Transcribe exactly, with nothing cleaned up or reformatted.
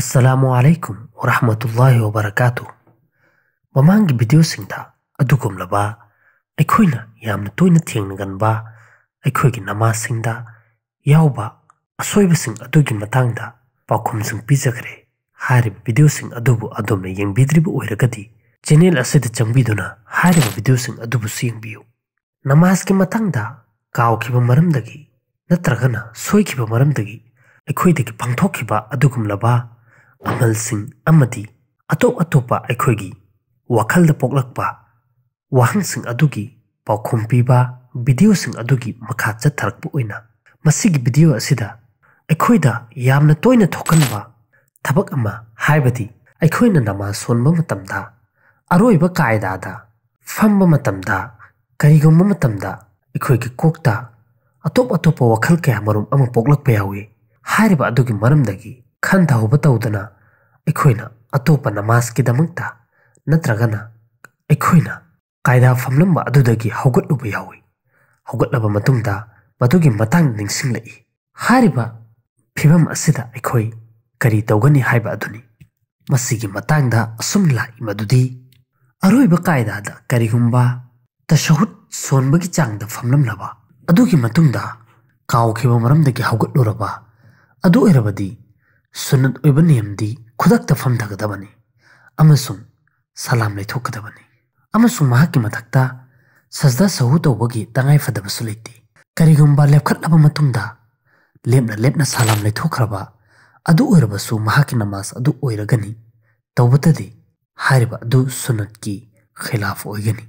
ꯑꯁꯂꯥꯃꯨ ꯑꯂꯥꯏꯀꯨꯝ ꯋꯔꯍꯃꯇꯨꯜꯂꯥꯍꯤ ꯋꯕꯔꯀꯥꯇꯨ꯫ ꯃꯃꯥꯡꯒꯤ ꯚꯤꯗꯤꯑꯣꯁꯤꯡꯗ ꯑꯗꯨꯒꯨꯝꯂꯕ ꯑꯩꯈꯣꯏꯅ ꯌꯥꯝꯅ ꯇꯣꯏꯅ ꯊꯦꯡꯅꯒꯟꯕ ꯑꯩꯈꯣꯏꯒꯤ ꯅꯃꯥꯖꯁꯤꯡꯗ ꯌꯥꯎꯕ ꯑꯁꯣꯏꯕꯁꯤꯡ ꯑꯗꯨꯒꯤ ꯃꯇꯥꯡꯗ ꯄꯥꯎꯈꯨꯝꯁꯤꯡ ꯄꯤꯖꯈ꯭ꯔꯦ꯫ ꯍꯥꯏꯔꯤꯕ ꯚꯤꯗꯤꯑꯣꯁꯤꯡ ꯑꯗꯨꯕꯨ ꯑꯗꯣꯝꯅ ꯌꯦꯡꯕꯤꯗ꯭ꯔꯤꯕ ꯑꯣꯏꯔꯒꯗꯤ, ꯆꯦꯅꯦꯜ ꯑꯁꯤꯗ ꯆꯪꯕꯤꯗꯨꯅ ꯍꯥꯏꯔꯤꯕ ꯚꯤꯗꯤꯑꯣꯁꯤꯡ ꯑꯗꯨꯕꯨꯁꯨ ꯌꯦꯡꯕꯤꯌꯨ꯫ ꯅꯃꯥꯖꯀꯤ ꯃꯇꯥꯡꯗ ꯀꯥꯎꯈꯤꯕ ꯃꯔꯝꯗꯒꯤ ꯅꯠꯇ꯭ꯔꯒꯅ ꯁꯣꯏꯈꯤꯕ ꯃꯔꯝꯗꯒꯤ ꯑꯩꯈꯣꯏꯗꯒꯤ ꯄꯥꯡꯊꯣꯛꯈꯤꯕ ꯑꯗꯨꯒꯨꯝꯂꯕ ꯑꯃꯜꯁꯤꯡ ꯑꯃꯗꯤ ꯑꯇꯣꯞ ꯑꯇꯣꯞꯄ ꯑꯩꯈꯣꯏꯒꯤ ꯋꯥꯈꯜꯗ ꯄꯣꯛꯂꯛꯄ ꯋꯥꯍꯪꯁꯤꯡ ꯑꯗꯨꯒꯤ ꯄꯥꯎꯈꯨꯝ ꯄꯤꯕ ꯚꯤꯗꯤꯑꯣꯁꯤꯡ ꯑꯗꯨꯒꯤ ꯃꯈꯥ ꯆꯠꯊꯔꯛꯄ ꯑꯣꯏꯅ, ꯃꯁꯤꯒꯤ ꯚꯤꯗꯤꯑꯣ ꯑꯁꯤꯗ ꯑꯩꯈꯣꯏꯗ ꯌꯥꯝꯅ ꯇꯣꯏꯅ ꯊꯣꯛꯀꯟꯕ ꯊꯕꯛ ꯑꯃ, ꯍꯥꯏꯕꯗꯤ ꯑꯩꯈꯣꯏꯅ ꯅꯃꯥꯖ ꯁꯣꯟꯕ ꯃꯇꯝꯗ ꯑꯔꯣꯏꯕ ꯀꯥꯏꯗꯥꯗ ꯐꯝꯕ ꯃꯇꯝꯗ, ꯀꯔꯤꯒꯨꯝꯕ ꯃꯇꯝꯗ ꯑꯩꯈꯣꯏꯒꯤ ꯀꯣꯛꯇ ꯑꯇꯣꯞ ꯑꯇꯣꯞꯄ ꯋꯥꯈꯜ ꯀꯌꯥ ꯃꯔꯨꯝ ꯑꯃ ꯄꯣꯛꯂꯛꯄ ꯌꯥꯎꯏ꯫ ꯍꯥꯏꯔꯤꯕ ꯑꯗꯨꯒꯤ ꯃꯔꯝꯗꯒꯤ ꯈꯟꯊꯍꯧꯕ ꯇꯧꯗꯅ ꯑꯩꯈꯣꯏꯅ ꯑꯇꯣꯞꯄ ꯅꯃꯥꯖꯀꯤꯗꯃꯛꯇ ꯅꯠꯇ꯭ꯔꯒꯅ ꯑꯩꯈꯣꯏꯅ ꯀꯥꯏꯗꯥ ꯐꯝꯂꯝꯕ ꯑꯗꯨꯗꯒꯤ ꯍꯧꯒꯠꯂꯨꯕ ꯌꯥꯎꯏ꯫ ꯍꯧꯒꯠꯂꯕ ꯃꯇꯨꯡꯗ ꯃꯗꯨꯒꯤ ꯃꯇꯥꯡꯗ ꯅꯤꯡꯁꯤꯡꯂꯛꯏ꯫ ꯍꯥꯏꯔꯤꯕ ꯐꯤꯕꯝ ꯑꯁꯤꯗ ꯑꯩꯈꯣꯏ ꯀꯔꯤ ꯇꯧꯒꯅꯤ ꯍꯥꯏꯕ ꯑꯗꯨꯅꯤ꯫ ꯃꯁꯤꯒꯤ ꯃꯇꯥꯡꯗ ꯑꯁꯨꯝ ꯂꯥꯛꯏ ꯃꯗꯨꯗꯤ, ꯑꯔꯣꯏꯕ ꯀꯥꯏꯗꯥꯗ ꯀꯔꯤꯒꯨꯝꯕ ꯇꯁꯍꯨꯗ ꯁꯣꯟꯕꯒꯤ ꯆꯥꯡꯗ ꯐꯝꯂꯝꯂꯕ, ꯑꯗꯨꯒꯤ ꯃꯇꯨꯡꯗ ꯀꯥꯎꯈꯤꯕ ꯃꯔꯝꯗꯒꯤ ꯍꯧꯒꯠꯂꯨꯔꯕ ꯑꯗꯨ ꯑꯣꯏꯔꯕꯗꯤ, ꯁꯨꯟꯅꯠ ꯑꯣꯏꯕ ꯅꯤꯌꯝꯗꯤ ꯈꯨꯗꯛꯇ ꯐꯝꯊꯒꯗꯕꯅꯤ ꯑꯃꯁꯨꯡ ꯁꯂꯥꯝ ꯂꯩꯊꯣꯛꯀꯗꯕꯅꯤ, ꯑꯃꯁꯨꯡ ꯃꯍꯥꯛꯀꯤ ꯃꯊꯛꯇ ꯁꯖꯗꯥ ꯁꯍꯨ ꯇꯧꯕꯒꯤ ꯇꯉꯥꯏ ꯐꯗꯕꯁꯨ ꯂꯩꯇꯦ꯫ ꯀꯔꯤꯒꯨꯝꯕ ꯂꯦꯞꯈꯠꯂꯕ ꯃꯇꯨꯡꯗ ꯂꯦꯞꯅ ꯂꯦꯞꯅ ꯁꯂꯥꯝ ꯂꯩꯊꯣꯛꯈ꯭ꯔꯕ ꯑꯗꯨ ꯑꯣꯏꯔꯕꯁꯨ, ꯃꯍꯥꯛꯀꯤ ꯅꯃꯥꯖ ꯑꯗꯨ ꯑꯣꯏꯔꯒꯅꯤ꯫ ꯇꯧꯕꯇꯗꯤ ꯍꯥꯏꯔꯤꯕ ꯑꯗꯨ ꯁꯨꯟꯅꯠꯀꯤ ꯈꯤꯂꯥꯐ ꯑꯣꯏꯒꯅꯤ꯫